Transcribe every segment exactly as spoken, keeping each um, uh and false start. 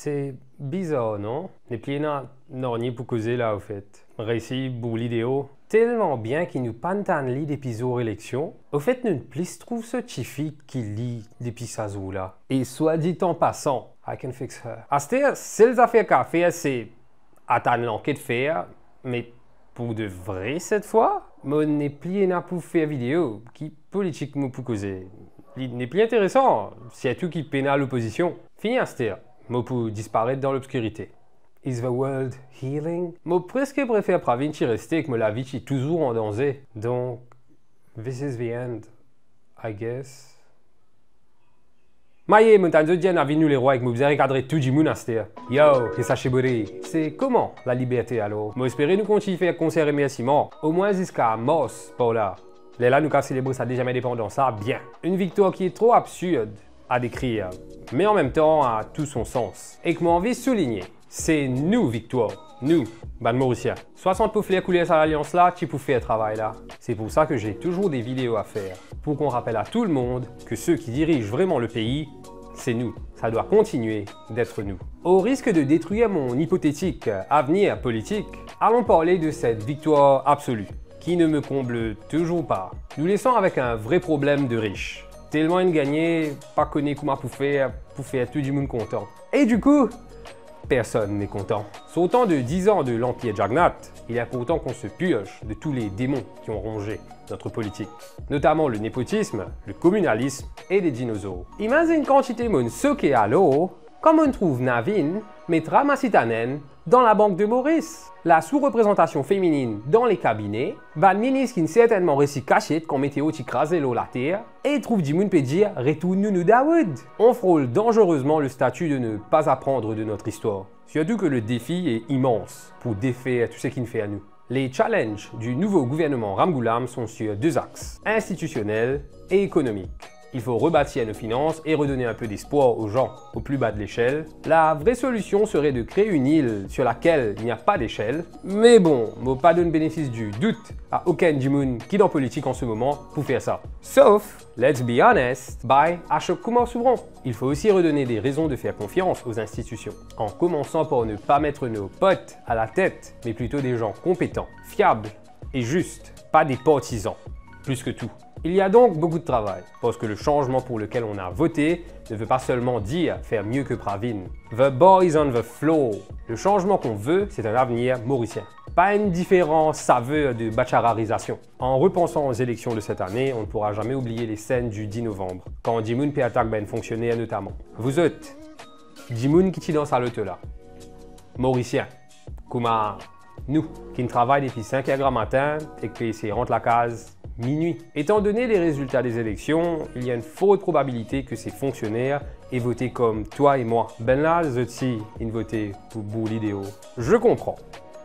Se bizar, non? Nepli ena nanye pou koze la, ofet. Resi bour li deor. Telman bien ki nou pa'nn tann li depi zour eleksion. Ofet, nou plis trouv so tifi ki li depi sa zour la. E swa dit an pasan, I can fix her. Aster, sel zafer kapav fer, se atann lanket fer, me pou de vre set fwa, mo nepli ena pou fer video, ki politik mo pou koze? Li nepli interesan, sirtou ki pena lopozision. Fini aster, mo pou disparet dan lobskirite. Is the world healing? Mo preske prefer Pravin ti reste ek mo lavi ti touzour an danze. Donk, this is the end, I guess. Maye, mo tann zot dir Navin nou lerwa ek mo bizin rekadre tou dimoun aster. Yo, ki sa shibori. Se kouma laliberte alor? Mo espere nou kontign fer konser remersiman, omwin ziska mars par la. Lerla nou kapav selebre sa deziem indepandans la bien. Enn viktwar ki tro absird a dekrir, me an mem tan a tou son sans. Ek mo anvi souligne, se nou viktwar, nou, bann Morisien. Swasant pou fler kouler sa lalians la, ti pou fer travay la. C'est pour ça que j'ai toujours des vidéos à faire, pour qu'on rappelle à tout le monde que ceux qui dirigent vraiment le pays, c'est nous. Ça doit continuer d'être nous. Au risque de détruire mon hypothétique avenir politique, allons parler de cette victoire absolue, qui ne me comble toujours pas. Nous laissons avec un vrai problème de riche. Telman inn gagne, pa kone kouma pou fer, pou fer tou dimoun kontan. E dikou, personne n'est content. Sortant de dix ans de l'empire Jagannath, il est important qu'on se purge de tous les démons qui ont rongé notre politique, notamment le népotisme, le communalisme et les dinosaures. Imazinn kantite mo soke alor, kan mo trouv Navin met Rama Sitanen dan Labank de Moris. La sou-reprezantasion femininn dan le kabine, bann minis ki'nn sertennman resi kasiet kan meteo ti kraze lor later, e trouv dimoun pe dir, retourn nou nou Dawood. On frôle dangereusement le statut de ne pas apprendre de notre histoire. Surtout que le défi est immense pour défaire tout ce qui ne fait à nous. Les challenges du nouveau gouvernement Ramgoolam sont sur deux axes, institutionnel et économique. Il faut rebâtir nos finances et redonner un peu d'espoir aux gens au plus bas de l'échelle. La vraie solution serait de créer une île sur laquelle il n'y a pas d'échelle. Mais bon, mo pa donn benefis di dout a okenn dimoun ki dan politik an se moman pou fer sa. Sof, let's be honest, by Ashok Kumar Subran. Il faut aussi redonner des raisons de faire confiance aux institutions, en commençant par ne pas mettre nos potes à la tête, mais plutôt des gens compétents, fiables et justes, pas des partisans, plus que tout. Il y a donc beaucoup de travail, parce que le changement pour lequel on a voté ne veut pas seulement dire faire mieux que Pravin. The ball is on the floor. Le changement qu'on veut, c'est un avenir morisien. Pas une différence saveur de bachararisation. En repensant aux élections de cette année, on ne pourra jamais oublier les scènes du dix novembre, quand dimoun pe atak bann fonksioner notaman. Vous autres, dimoun ki ti dan sa loto la, Morisien, kouma nou, ki'nn travay depi sink er gramatin ek pe esey rant lakaz minwi. Étant donné les résultats des élections, il y a une forte probabilité que ces fonctionnaires aient voté comme toi et moi. Bannla zot si inn vote pou bour li deor. Je comprends.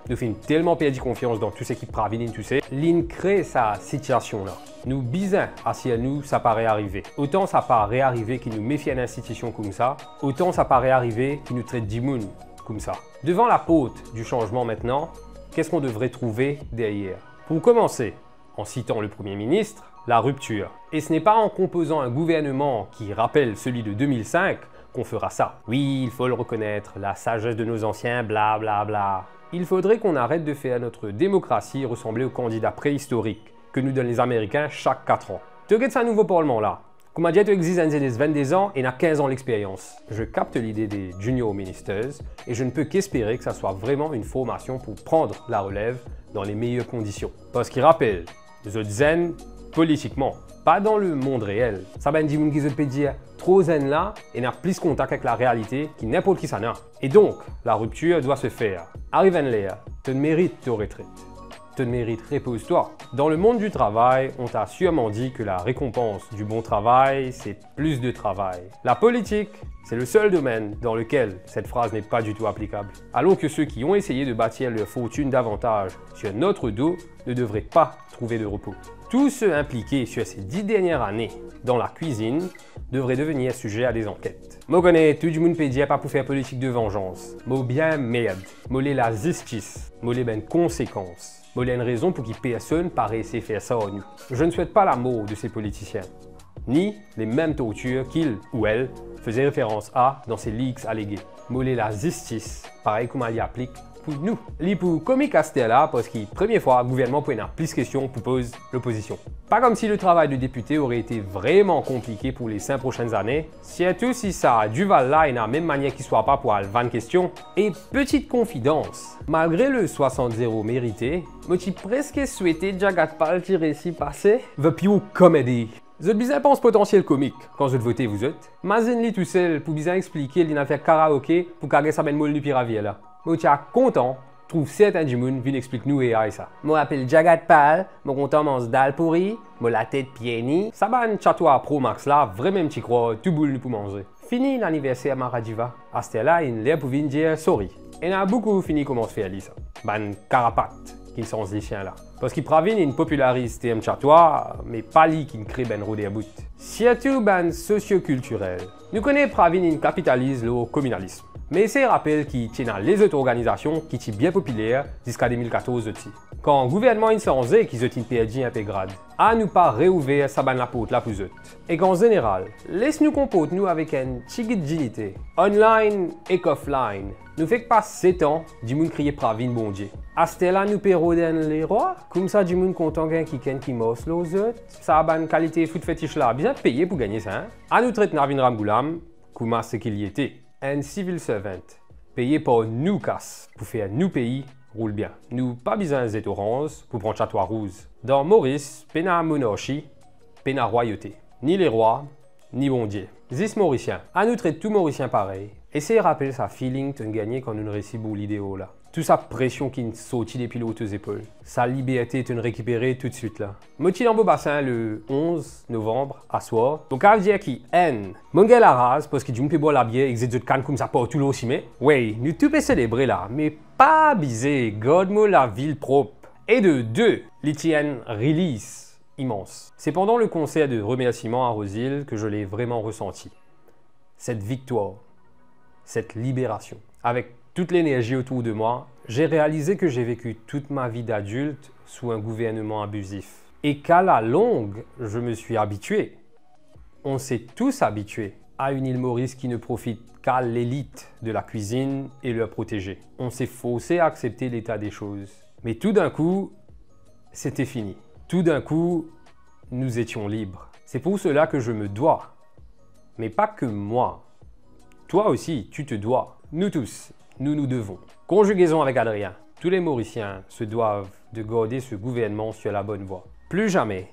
Nou finn telman perdi konfians dan tou seki Pravin inn touse, li'nn kre sa sitiasion la. Nou bizin asir nou sa pa rearive. Otan sa pa rearive ki nou mefie enn institision koumsa, otan sa pa rearive ki nou tret dimoun koumsa. Devant la porte du changement maintenant, qu'est-ce qu'on devrait trouver derrière? Pour commencer, en citant le Premier ministre, la rupture. Et ce n'est pas en composant un gouvernement qui rappelle celui de deux mille cinq qu'on fera ça. Oui, il faut le reconnaître, la sagesse de nos anciens, bla bla bla. Il faudrait qu'on arrête de faire notre démocratie ressembler au candidat préhistorique que nous donnent les Américains chaque quatre ans. To get sa nouvo parlman la. Kouma dir to exiz enn zenes vennde-z-an ena kinz an lexperyans. Je capte l'idée des junior ministers et je ne peux qu'espérer que ça soit vraiment une formation pour prendre la relève dans les meilleures conditions. Parski rapel, zot zenn politikman, pa dan lemond reel. Sa bann dimoun ki zot pe dir tro zenn la, ena plis kontak ek larealite ki ninport kisannla. Et donc, la rupture doit se faire. Ariv enn ler, to'nn merit to retret. To'nn merit repoz twa. Dans le monde du travail, on t'a sûrement dit que la récompense du bon travail, c'est plus de travail. La politique, c'est le seul domaine dans lequel cette phrase n'est pas du tout applicable. Alors que ceux qui ont essayé de bâtir leur fortune davantage sur notre dos ne devraient pas trouver de repos. Tous ceux impliqués sur ces dix dernières années dans la cuisine devraient devenir sujets à des enquêtes. Mo kone tou dimoun pe dir pa pou fer politik de vanzans. Mo bien merd. Mo le lazistis. Mo le bann konsekans. Mo le enn rezon pou ki personn pa reysi fer sa ar nou. Je ne souhaite pas la mort de ces politiciens. ni les mêmes tortures qu'il ou elle faisait référence à dans ses leaks allégués. Mo le lazistis, parey kouma li aplik pou nou. Li pou komik aster la, parski premie fwa gouvernman pou ena plis kestion pou poz lopozision. Pas comme si le travail de député aurait été vraiment compliqué pour les cinq prochaines années, sirtou si sa Duval la ena mem manier ki swa pa pou al vann kestion. E petite confidence, malgre le swasant zero merite, mo ti preske swete Jagat Pal ti resi pase. The pure comedy. Zot bizin pans potansiel komik kan zot vote, vouzot. Mazinn li tousel pou bizin explike li ena fer karaoke pou kapav gagn sa bann mol nou piravier la. Mo ti a kontan trouv sertin dimoun vinn explik nou A I sa. Mo apel Jagat Pal, mo kontan manz dal pouri, mo latet pie ni. Sa bann Chatwa Pro Max la vremem ti krwar tou boul nou pou manze. Fini laniverser Maradiva. Aster la inn ler pou vinn dir sorry. Ena boukou fini koumans fer li sa. Bann karapat ki sanz lisien la. Parski Pravin inn popilariz term Chatwa, me pa li ki inn kre bann roder bout. Sirtou bann sosio-kiltirel. Nou kone Pravin inn kapitaliz lor kominalism. Me esey rapel ki ti ena lezot organizasion ki ti bien popiler ziska de mil katorz osi. Kan gouvernman inn sanze ki zot inn perdi inpe grad. Anou pa reouver sa bann laport la pou zot. Ek an zeneral, les nou konport nou avek enn tigit dignite. Online ek offline, nou fek pas set an, dimoun kriye Pravin Bondie. Aster la nou pe rod enn lerwa, koumsa dimoun kontan gagn kikenn ki mars lor zot. Sa bann kalite foot fetish la, bizin peye pou gagne sa, hein? Anou tret Navin Ramgoolam kouma seki li ete. Enn civil servant, peye par nou kas pou fer nou pei roul bien. Nou pa bizin zet oranz pou pran Chatwa rouz. Dan Moris, pena monarchi, pena rwayote. Ni lerwa, ni Bondie. Zis Morisien. Anou tret tou Morisien parey. Esey rapel sa feeling to'nn gagne kan nou'nn resi boule deor la. Tou sa presion ki'nn sorti depi lor to zepol. Sa liberte to'nn rekipere toutswit la. Mo ti dan Bobasin le onz novanm aswar. Mo kav dir ki enn, mo'nn gagn laraz parski dimoun pe bwar labier ek zet zot kann koumsa partou lor sime. Wey, nou tou pe selebre la, me pa abize, gard mo lavil prop. E de de, li ti enn release imans. C'est pendant le concert de remerciements à Rose Hill que je l'ai vraiment ressenti. Cette victoire, cette libération. Avec toute l'énergie autour de moi, j'ai réalisé que j'ai vécu toute ma vie d'adulte sous un gouvernement abusif. Et qu'à la longue, je me suis habitué. On s'est tous habitués à une île Maurice qui ne profite qu'à l'élite de la cuisine et leurs protégés. On s'est forcé à accepter l'état des choses. Mais tout d'un coup, c'était fini. Tout d'un coup, nous étions libres. C'est pour cela que je me dois, mais pas que moi. Toi aussi, tu te dois. Nous tous, nous nous devons. Conjugaison avec Adrien. Tous les Mauriciens se doivent de garder ce gouvernement sur la bonne voie. Plus jamais,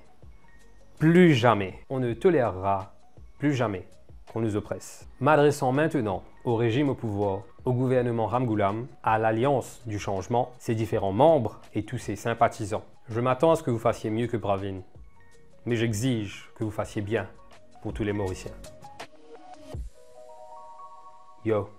plus jamais, on ne tolérera plus jamais qu'on nous oppresse. M'adressant maintenant au régime au pouvoir, au gouvernement Ramgoolam, à l'Alliance du Changement, ses différents membres et tous ses sympathisants, je m'attends à ce que vous fassiez mieux que Pravin. Mais j'exige que vous fassiez bien pour tous les Mauriciens. Yo.